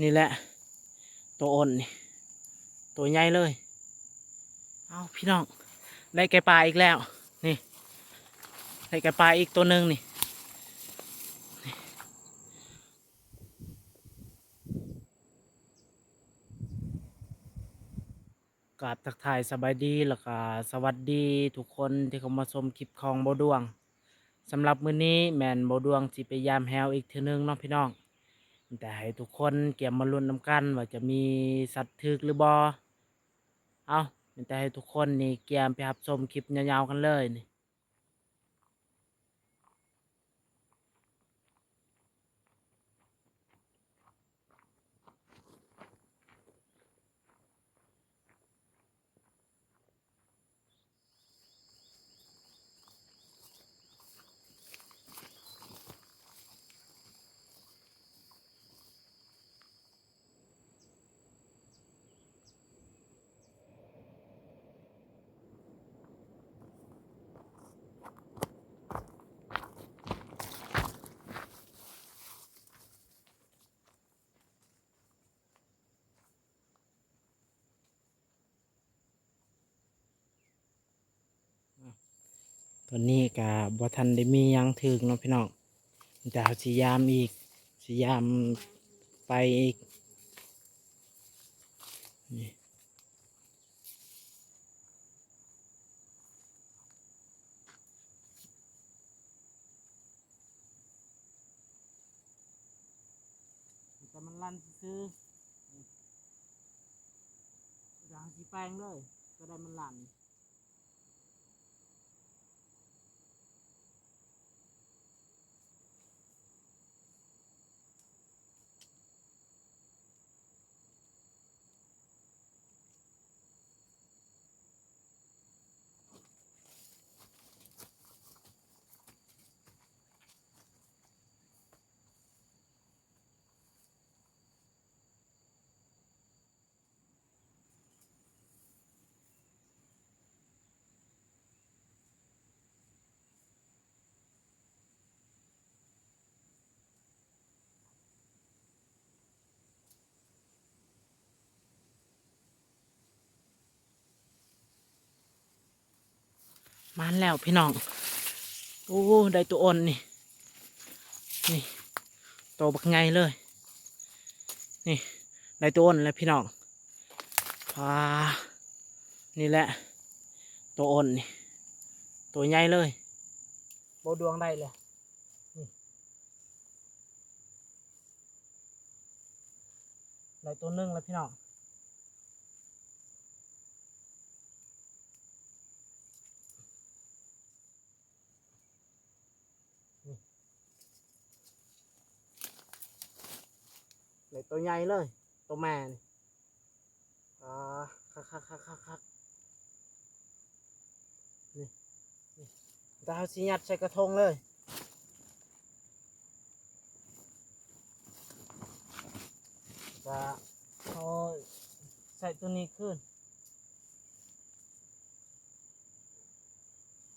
ນີ້ແຫຼະ ໂຕອ່ອນນີ້ ໂຕໃຫຍ່ເລີຍ. ເອົາ ພີ່ນ້ອງ ໄດ້ໄກ່ປ່າອີກແລ້ວ ນີ້ ໄດ້ໄກ່ປ່າອີກໂຕໜຶ່ງນີ້. ກາບທັກທາຍສະບາຍດີ ແລ້ວກະສະຫວັດດີທຸກຄົນທີ່ເຂົ້າມາຊົມຄລິບຂອງເບົາດວງ. ສຳລັບມື້ນີ້ແມ່ນເບົາດວງຊິໄປຢາມແຮ້ວອີກເທື່ອໜຶ່ງເນາະພີ່ນ້ອງ. ມີແຕ່ໃຫ້ທຸກຄົນກຽມມາລຸ້ນນຳກັນວ່າຈະມີສັດຖືກຫຼືບໍ່. ເອົາ ມີແຕ່ໃຫ້ທຸກຄົນນີ້ກຽມໄປຮັບຊົມຄລິບຍາວໆກັນເລີຍນີ້. ຕອນນີ້ກະບໍ່ທັນໄດ້ມີຫຍັງຖືກເນາະພີ່ນ້ອງ ມີແຕ່ເຮົາຊິຢາມອີກ ຊິຢາມໄປອີກ ນີ້. ແຕ່ມັນລັນຊື່ໆ ດຽວເຮົາຊິແປງເລີຍ ຕົວໃດມັນລັນ. ມາແລ້ວພີ່ນ້ອງ ໂອ້ ໄດ້ໂຕອ່ອນນີ້ ນີ້ ໂຕບັກໃຫຍ່ເລີຍ ນີ້ ໄດ້ໂຕອ່ອນແລ້ວພີ່ນ້ອງ. ອ່າ ນີ້ແຫຼະ ໂຕອ່ອນນີ້ ໂຕໃຫຍ່ເລີຍ ເບົາດວງໄດ້ແລ້ວ ນີ້ ໄດ້ໂຕໜຶ່ງແລ້ວພີ່ນ້ອງ. ນີ້ ໄດ້ໂຕໃຫຍ່ເລີຍ ໂຕແມ່ນີ້ ອ່າ ຄັກໆໆໆໆ ນີ້ ນີ້ ແຕ່ເຮົາຊິຍັດໃສ່ກະທົງເລີຍ ກະເຮົາໃສ່ໂຕນີ້ຄືນ.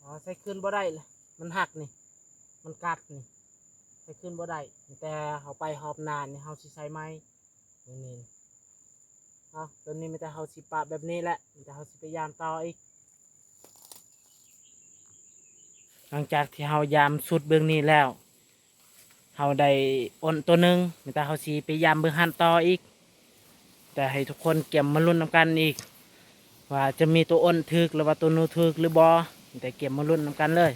ອໍ ໃສ່ຄືນບໍ່ໄດ້ລະ ມັນຫັກນີ້ ມັນກັດນີ້ ໃສ່ຄືນບໍ່ໄດ້ ມີແຕ່ເຮົາໄປຮອບໜ້ານີ້ ເຮົາຊິໃສ່ໃໝ່ ນີ້ ເອົາ ໂຕນີ້ມີແຕ່ເຮົາຊິປະແບບນີ້ແຫຼະ ມີແຕ່ເຮົາຊິໄປຢາມຕໍ່ອີກ. ຫຼັງຈາກທີ່ເຮົາຢາມຊຸດເບິ່ງນີ້ແລ້ວ ເຮົາໄດ້ໂອນໂຕໜຶ່ງ ແມ່ນແຕ່ເຮົາຊິໄປຢາມເບິ່ງຫັ້ນຕໍ່ອີກ ແຕ່ໃຫ້ທຸກຄົນກຽມມາລຸ້ນນຳກັນອີກ ວ່າຈະມີໂຕໂອນຖືກ ຫຼືວ່າໂຕນູຖືກຫຼືບໍ່ ແຕ່ກຽມມາລຸ້ນນຳກັນເລີຍ.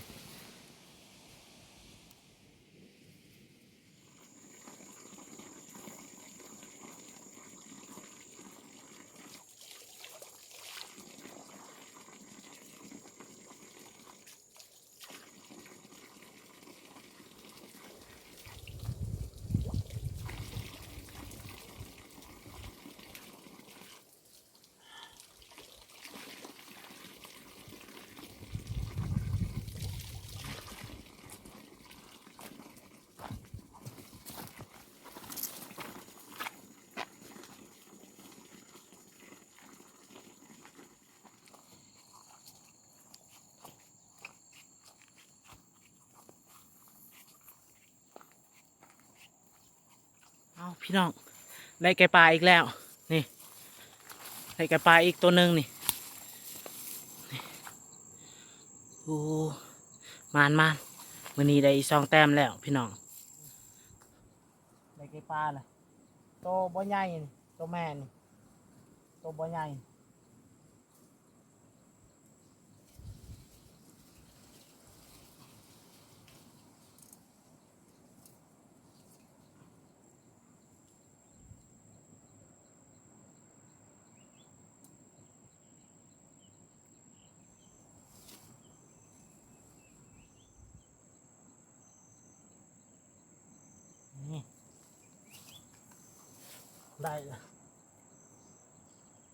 ເອົາ ພີ່ນ້ອງ ໄດ້ໄກ່ປ່າອີກແລ້ວ ນີ້ ໄດ້ໄກ່ປ່າອີກໂຕໜຶ່ງນີ້ ນີ້ ໂອ້ ໝານໆ ມື້ນີ້ໄດ້ສອງແຕ້ມແລ້ວພີ່ນ້ອງ ໄດ້ໄກ່ປ່າລະ ໂຕບໍ່ໃຫຍ່ນີ້ ໂຕແມ່ນີ້ ໂຕບໍ່ໃຫຍ່. ນີ້ ໄດ້ລະ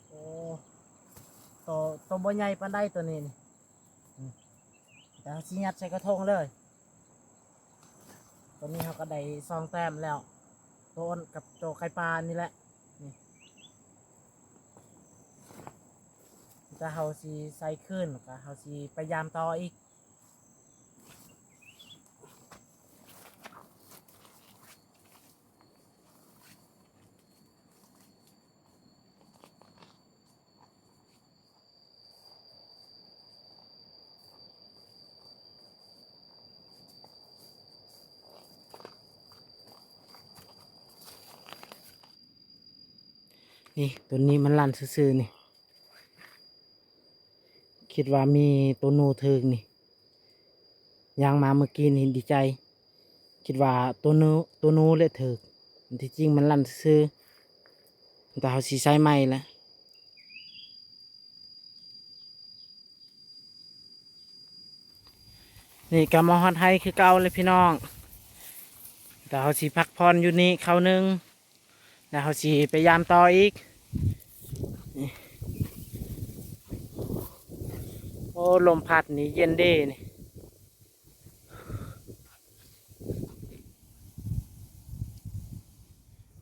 ໂອ້ ໂຕ ໂຕບໍ່ໃຫຍ່ປານໃດໂຕນີ້ນີ້ ອືມ ແຕ່ເຮົາຊິຍັດໃສ່ກະທົງເລີຍ ໂຕນີ້ເຮົາກໍໄດ້ສອງແຕ້ມແລ້ວ ໂຕອັນກັບໂຕໄກ່ປ່ານີ້ແຫຼະ ນີ້ ແຕ່ເຮົາຊິໃສ່ຄືນ ແລ້ວກໍເຮົາຊິໄປຢາມຕໍ່ອີກ. ນີ້ ໂຕນີ້ມັນລັນຊື່ໆ ນີ້ ຄິດວ່າມີໂຕໜູຖືກນີ້ ຍ່າງມາເມື່ອກີ້ນີ້ດີໃຈ ຄິດວ່າໂຕໜູ ໂຕໜູແຫຼະຖືກ ທີ່ຈິງມັນລັນຊື່ໆ ແຕ່ເຮົາຊິໃຊ້ໃໝ່ແຫຼະ. ນີ້ກໍມາຮອດໄຮ່ຄືເກົ່າເລີຍພີ່ນ້ອງ ແຕ່ເຮົາຊິພັກຜ່ອນຢູ່ນີ້ຄາວໜຶ່ງ ແລ້ວເຮົາຊິໄປຢາມຕໍ່ອີກ. ໂອ້ ລົມພັດນີ້ເຢັນເດ້ນີ້.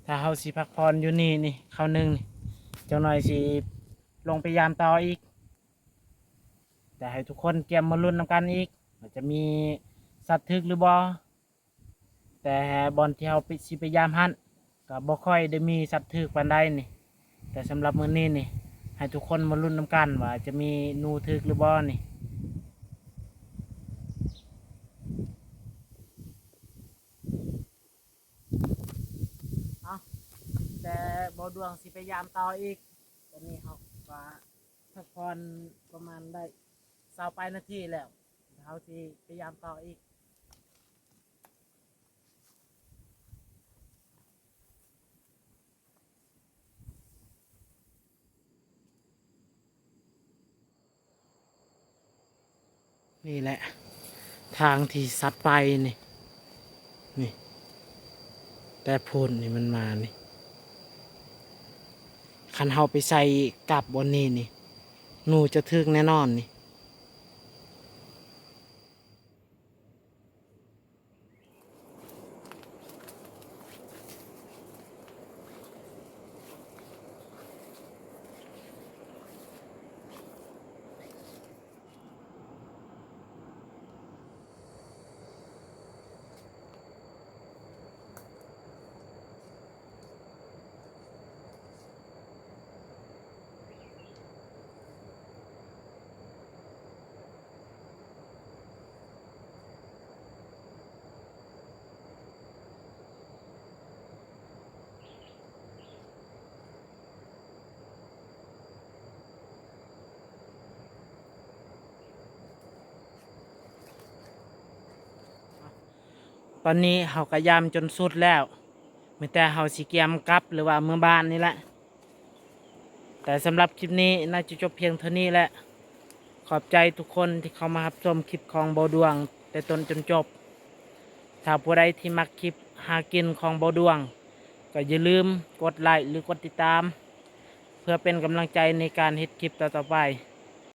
ຖ້າເຮົາຊິພັກຜ່ອນຢູ່ນີ້ນີ້ ຄາວໜຶ່ງນີ້ ຈັກໜ່ອຍຊິລົງໄປຢາມຕໍ່ອີກ. ແຕ່ໃຫ້ທຸກຄົນກຽມມາລຸ້ນນຳກັນອີກ ວ່າຈະມີສັດຖືກຫຼືບໍ່. ແຕ່ບ່ອນທີ່ເຮົາໄປ ຊິໄປຢາມຫັ້ນ ກໍບໍ່ຄ່ອຍໄດ້ມີສັດຖືກປານໃດນີ້. ແຕ່ສຳລັບມື້ນີ້ນີ້ ໃຫ້ທຸກຄົນມາລຸ້ນນຳກັນວ່າຈະມີໜູຖືກຫຼືບໍ່ນີ້. ເອົາ ແຕ່ບໍ່ດວງຊິໄປຢາມຕໍ່ອີກ. ຕອນນີ້ເຮົາກໍພັກຜ່ອນປະມານໄດ້ຊາວປາຍນາທີແລ້ວ ເຮົາຊິໄປຢາມຕໍ່ອີກ. ນີ້ແຫຼະທາງທີ່ສັດໄປນີ້ ນີ້ ແຕ່ພຸ້ນນີ້ມັນມານີ້. ຄັນເຮົາໄປໃສ່ກັບບ່ອນນີ້ນີ້ ໜູຈະຖືກແນ່ນອນນີ້. ຕອນນີ້ເຮົາກໍຢາມຈົນສຸດແລ້ວ ມີແຕ່ເຮົາຊິກຽມກັບ ຫຼືວ່າເມືອບ້ານນີ້ແຫຼະ. ແຕ່ສຳລັບຄລິບນີ້ໜ້າຈະຈົບພຽງເທົ່ານີ້ແຫຼະ. ຂອບໃຈທຸກຄົນທີ່ເຂົ້າມາຮັບຊົມຄລິບຂອງເບົາດວງແຕ່ຕົ້ນຈົນຈົບ. ຖ້າຜູ້ໃດທີ່ມັກຄລິບຫາກິນຂອງເບົາດວງ ກໍຢ່າລືມກົດໄລ ຫຼື ກົດຕິດຕາມ ເພື່ອເປັນກຳລັງໃຈໃນການເຮັດຄລິບຕໍ່ໆໄປ.